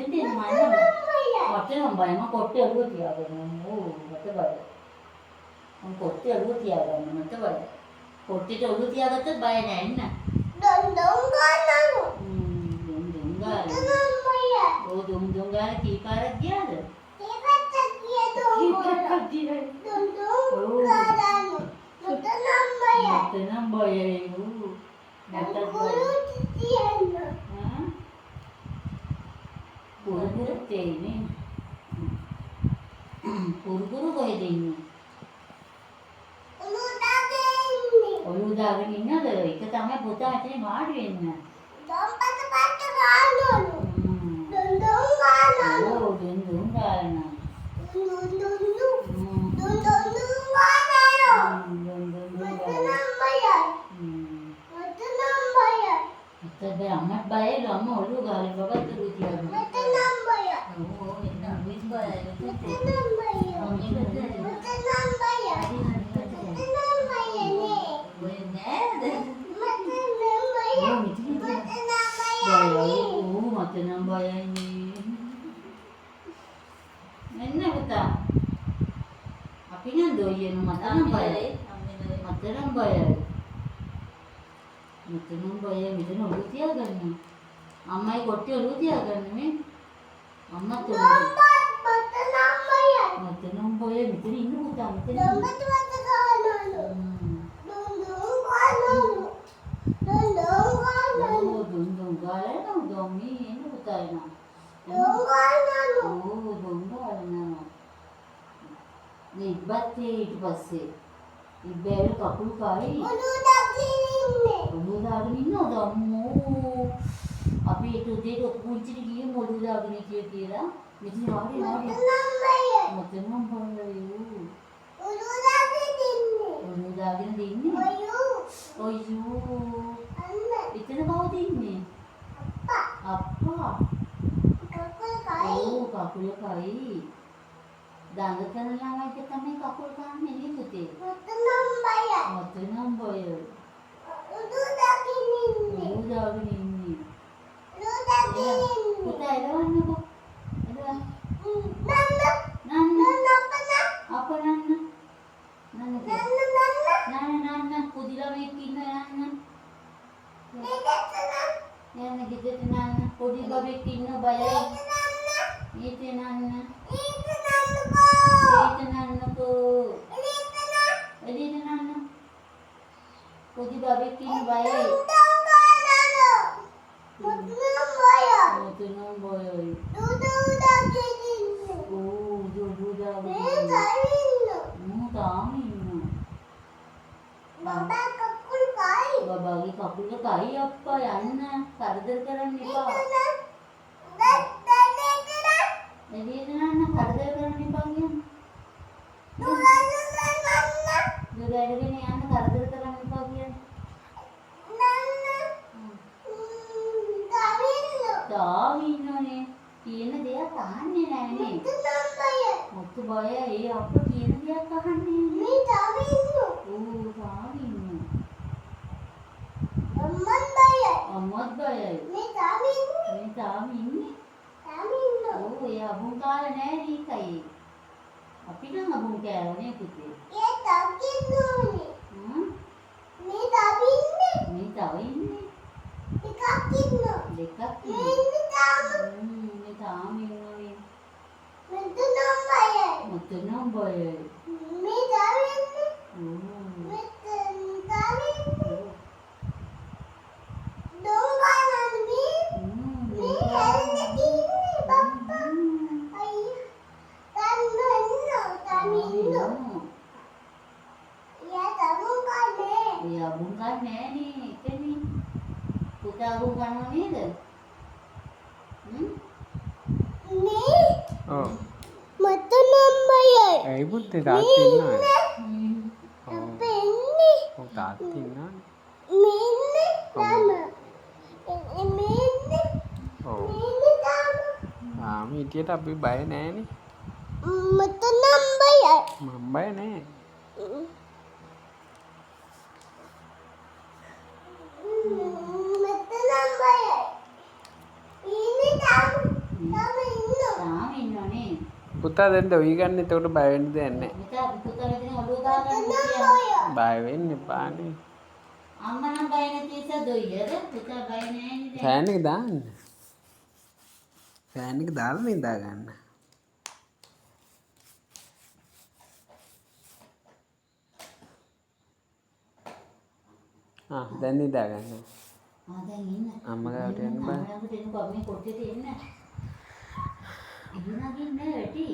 මෙතෙන්ට එන්න මම නම් මට නම් බය. මම කොට්ටේ ඔළුව තියාගන්න. ඕ මට බයයි. මම කොට්ටේ ඔළුව තියාගන්න මට බයයි. කොට්ටේට ඔළුව තියාගත්තත් බය නෑ එන්න. දුම් දුම් ගානලු. දුම් දුම් ගාලා. මට නම් බයයි. ඔව් දුම් දුම් ගාලා කී පාරක් ගියාද? කීපත්තක් ගියා දුම් කී ගාලා. පාරක් ගියාද? දුම් දුම් ඔව්. ගාලාලු. මට නම් බයයි. මට නම් බයයි. ඌ මටත් බයයි. කුරු තියන්න. ආ? කුරු කුරු තේන්නේ. කුරු කුරු කොහෙද ඉන්නේ? ඔළුව දාගෙන ඉන්නේ. ඔළුව දාගෙන ඉන්නද? එක තමයි පුතා එතන වාඩි වෙන්න. දුම් පත පත ගානලු. දුම් දුම් ගානලු. ඔව් දුම් දුම් ගානවා. දුම් දුම් දුම්. දුම් දුම් දුම් ගානලු. දුම් දුම් දුම් මට ගානවා. නම් බයයි. මට නම් බයයි. මට බය අම්මත් බයයිලු අම්මා ඔළුව ගාලා බබත් ඔළුව තියාගෙන. මට නම් බයයි. ඔව් එන්න අම්මිත් බයයි. මට නම් බයයි. මට නම් බයයි. මට නම් බයයි නේ. බය නෑද? මට නම් බයයි. ඔව් මෙතන මට නම් බයයි. බයයි. ඔව් මට නම් බයයි නේ. එන්න පුතා. අපි නම් දොයියන මට නම් බයයි. මට නම් බයයි. මට නම් බයයි මෙතන ඔළුව තියාගන්න. අම්මයි කොට්ටේ ඔළුව තියාගන්න මේ. අම්මත් ඔළුව. මට නම් බයයි. මට නම් බයයි මෙතන ඉන්න පුතා මෙතන දුම් ඉන්න. පත පත ගානලු. දුම් දුම් ගානලු. දුම් දුම් ගානලු. ඔව් දුම් දුම් ගාලා එනවා ගම්මී එන්න පුතා එනවා. දුම් ගානලු. ඔව් දුම් ගාලා එනවා. මේ ඉබ්බත් ඒ ඊට පස්සේ ඉබ්බෑල කකුල් කයි. ඔළුව දාගෙන ඉන්නේ. ඔළුව දාගෙන ඉන්නවද අම්මෝ? අපි ඒක උදේට පුංචිට ගියමු ඔළුව දාගෙන හිටිය කියලා. මෙතන වාඩි වාඩි. මට නම් බයයි. මට නම් බයයි ඌ. ඔළුව දාගෙන ඉන්නේ. ඔළුව දාගෙන ඉන්නේ. අයියෝ. අයියෝ. අන්න එතන කවුද ඉන්නේ? අප්පා. අප්පා. කකුල් කයි. ඔව් කකුල කයි. දඟ කරන ළමයිට තමයි කකුල් කන්නේ නේ පුතේ. මට නම් බයයි. මට නම් බයයි. ඔළුව දාගෙන ඉන්නේ. ඔළුව දාගෙන ඉන්නේ. ඔළුව දාගෙන ඉන්නේ. පුතා එලවන්නකෝ. එලවන්න. නන්න. නන්න. නන්න අප්පා නන්න. අප නන්න. නන්න කිය. නන්න නන්න. නන්න නන්න පොඩි ළමයෙක් ඉන්න යන්න. ගෙදරට නන්න. යන්න ගෙදරට නන්න. පොඩි බබෙක් ඉන්න බයයි. ඊට නන්න. ඊට නන්න. ඊට නන්නකෝ. ඊට නන්නකෝ. ඊට නන්න. එළියට නන්න. පොඩි බබෙක් ඉන්න බයයි. දුම් දුම් ගානලු. මට නම් බයයි. මට නම් බයයි. දුම් දාගෙන ඉන්නේ. ඕ දුඩු දාගෙන මේ ඉන්න. තාම ඉන්න. මූ තාම ඉන්න. බබා කකුල් කයි. බබාගේ කකුල කයි අප්පා යන්න කරදර කරන්න එපා. ඊට නන්න. දත් ඊට නන්න. එළියට නන්න කරදර කරන්න එපා කියන්නේ. දුර නන්න. දුර ඇරගෙන යන්න කරදර කරන්න එපා කියන්නේ. නන්න. තාම ඉන්න. තාම ඉන්නෝනේ. කියන දෙයක් අහන්නේ නෑනේ. මට නම් බයයි. මට බයයි. ඒ අප්පා කියන දෙයක් අහන්නේ නෑ. මේ තාම ඉන්න. ඕ තාම ඉන්න. අම්මත් බයයි. අම්මත් බයයි. මේ තාම ඉන්නේ. මේ තාම ඉන්නේ. තාම ඉන්න. ඔව් ඒ අබුන් කාලා නෑ නේ ඒකයි. අපි නම් අබුන් කෑවා නේ පුතේ. ඒ තාම ඉන්නෝනේ. හ්ම් මේ තාම ඉන්නේ. මේ තව ඉන්නේ. ටිකක් ඉන්න. දෙකක් මේ ඉන්නේ. ඉන්නේ තාම. මේ තාම ඉන්නෝනේ. මට නම් බයයි. මට නම් බයයි. මේ තාම ඉන්නේ. ඔව්. මේ තාම ඉන්නේ. දුම් ගානලු මේ. මේ හැල්ලක ඉන්නේ බබ්බා. අයියා. තාම ඉන්න. තාම ඉන්න. එයා තමුන් කන්නේ. ඔය අබුන් කන්නේ නෑනේ ඒකනේ. පුතා අබුන් කනවා නේද? හ්ම් මේ ඔව්. මට නම් බයයි. ඇයි පුතේ තාත්තා ඉන්නවනේ? හ්ම්. ඔව්. අපේ ඉන්නේ. ඔව් තාත්තා ඉන්නවනේ. මේ ඉන්නේ තාම. මේ ඉන්නේ. ඔව්. මේ ඉන්නේ තාම. තාම හිටියට අපි බය නෑනේ. මට නම් බයයි. මං බය නෑ. මට නම් බයයි. ඉන්නේ තාම. තාම පුතා දැන් දොයි ගන්න, එතකොට බය වෙන්න දෙයක් නෑ. පුතා පුතා මෙතන ඔළුව ගහගන්න පුතියා. බය වෙන්න එපානේ. අම්මා නම් බය නැති නිසා දොයියද? පුතා බය නෑනේ දැන්. ෆෑන් එක දාන්න. ෆෑන් එක දාලා නිදා ගන්න. ආ දැන් නිදා ගන්න. ආ දැන් ඉන්න. අම්මා ගාවට යන්න බෑ. අම්මා ළඟට එන්නකෝ, මේ කොට්ටේට එන්න. එහෙනම් ඉන්න වැටි.